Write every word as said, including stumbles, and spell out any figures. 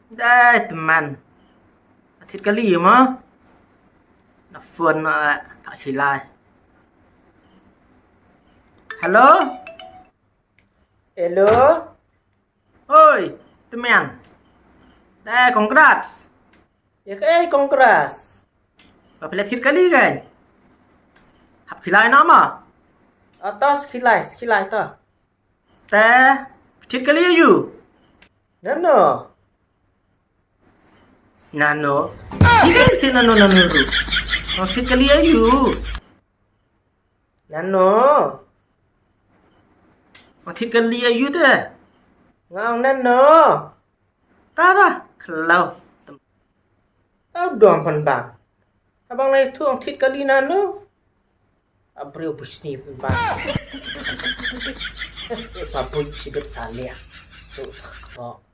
Dai teman. Atit kali ma. Na phone na tak silai. Hello? Hello? Oi, teman. Dai congrats. Ya ke congrats. Ba pele tit kali kan? Hap silai nama? Atas silai, silai ta. Te, tit kali ayu? Nano? Nano? Tit kali nano nano ru. Oh, tit kali ayu? Nano? Oh, tit kali ayu te? Ngau nano? Ta ta, kalau. Au dom pan bang. Abang lai tu ang tit kali nano? Abreu busni pan bang. Sabun sibet salia. So sakbok.